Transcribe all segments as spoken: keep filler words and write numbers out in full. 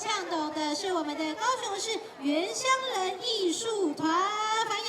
抢到的是我们的高雄市原乡人艺术团，欢迎。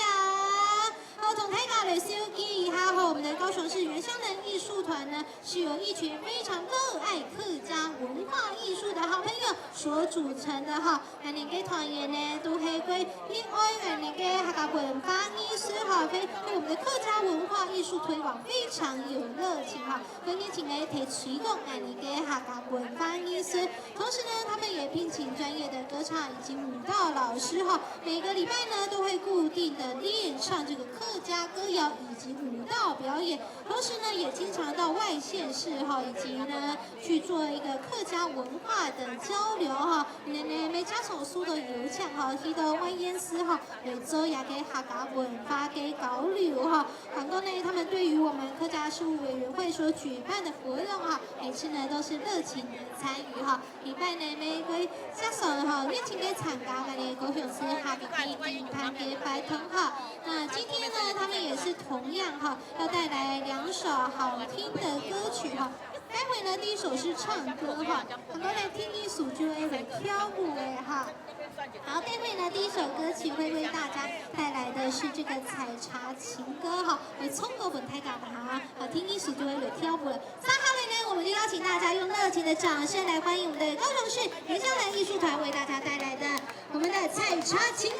好，同大家来紹介一下哈，我们的高雄市原乡人艺术团呢，是由一群非常热爱客家文化艺术的好朋友所组成的哈。那恁个团员呢，都係會熱愛恁个客家文化艺术哈，非对我们的客家文化艺术推广非常有热情哈。 个热情个推广恁个客家文化艺术。同时呢，他们也聘请专业的歌唱以及舞蹈老师哈，每个礼拜呢都会固定的练唱这个客家歌谣以及舞蹈表演。同时呢，也经常到外县市哈，以及呢去做一个客家文化的交流哈。恁呢，每家所属的有请哈，去到外县市哈，来做一个客家文化个交流哈。 不过呢，他们对于我们客家事务委员会所举办的活动哈，每次呢都是热情的参与哈。每拜呢，每位家属哈，热情的参加咱个高雄市客家地举办个活动哈。那今天呢，他们也是同样哈，要带来两首好听的歌曲哈。待会呢，第一首是唱歌哈，不过呢，第二首就会来跳舞个哈。 好，待会呢，第一首歌曲会为大家带来的是这个采茶情歌哈，来唱个分大家哈，好，第二首就会来跳舞了。接下来呢，我们就邀请大家用热情的掌声来欢迎我们的高雄市原乡人艺术团为大家带来的我们的采茶情歌。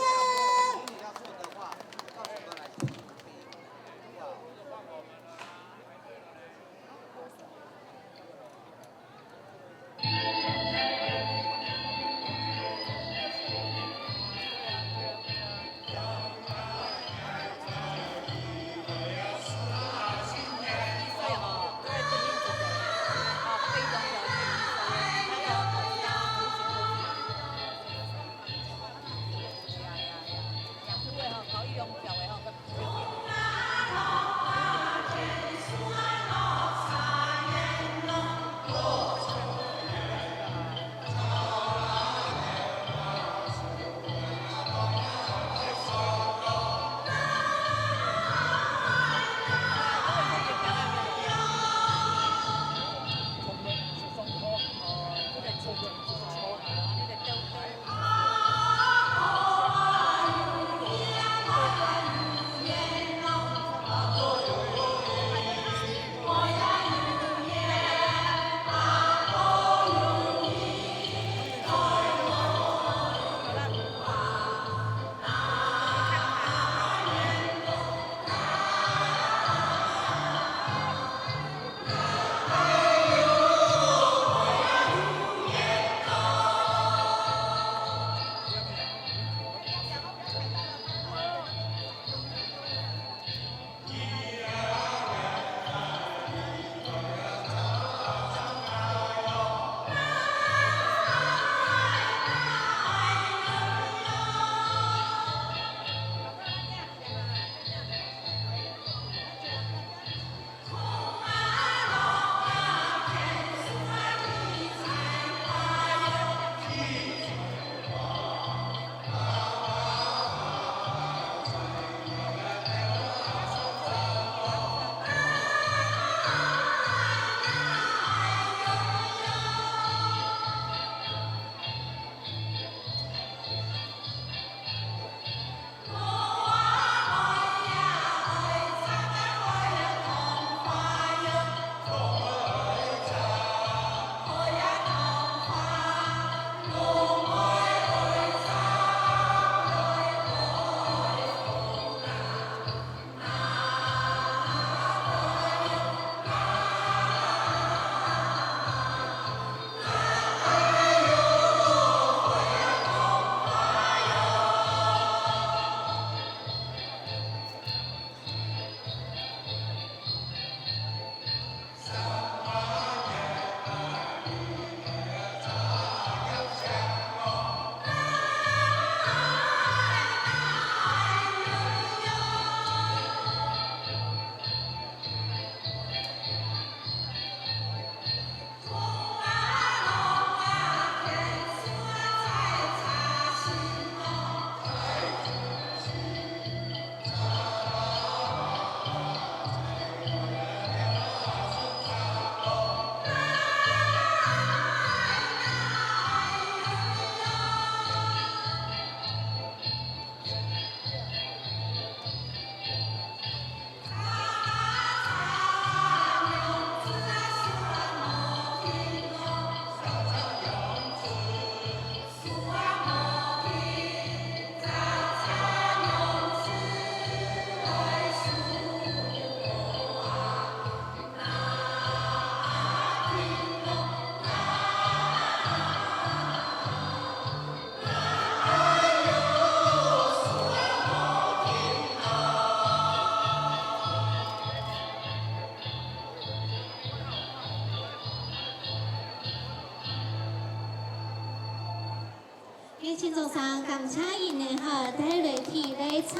請掌聲感謝佢等吼，帶來第二个採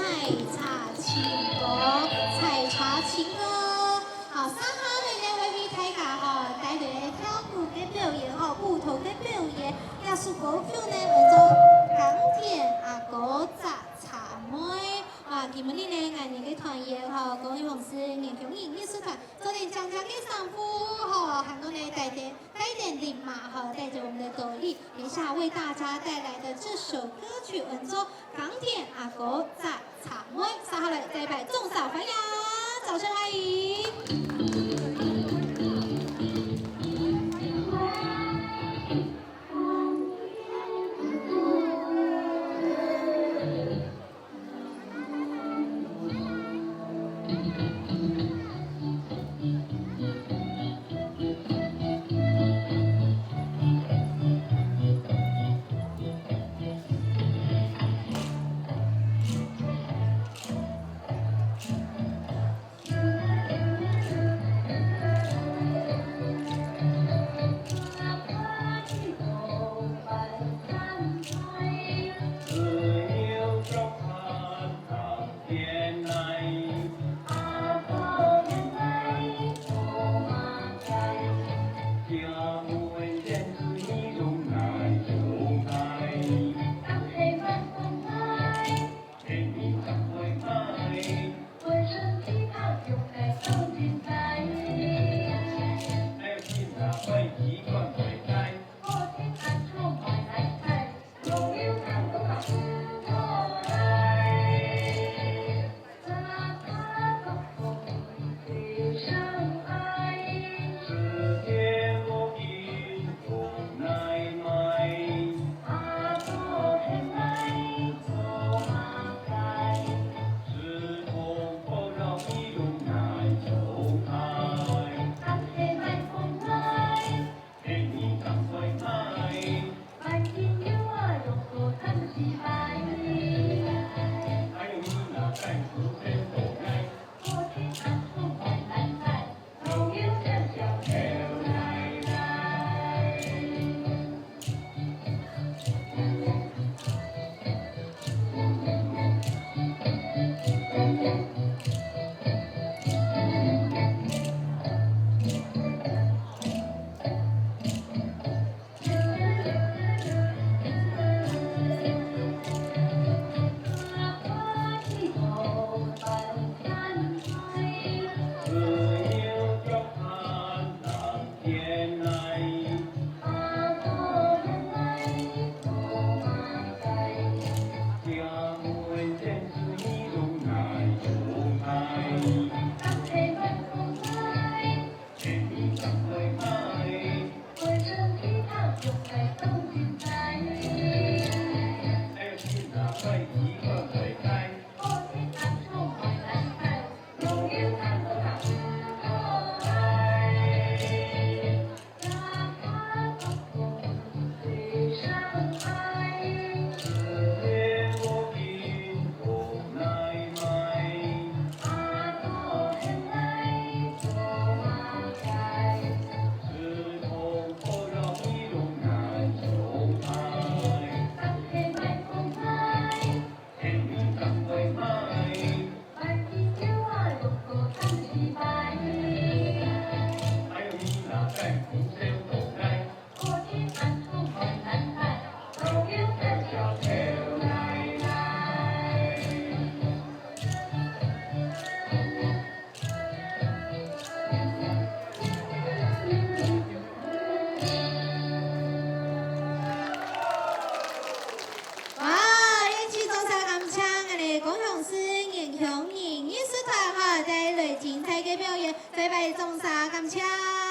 茶情歌，採茶情歌。好，接下來呢會為大家吼帶來跳舞个表演吼，舞蹈个表演。這首歌曲呢叫做《耕田阿哥摘茶妹》。啊，今晡日呢，𠊎等个團員吼，高雄市年輕人藝術團做得靚靚个衫褲吼，還過呢帶點帶點禮物吼，帶著我們的斗笠。等一下為大家帶來的這首歌曲叫做《耕田阿哥摘茶妹》，接下來再擺掌聲歡迎，掌聲歡迎。哇，一起掌聲感謝𠊎等高雄市年輕人藝術團吼，帶來精彩个表演，再擺掌聲感謝。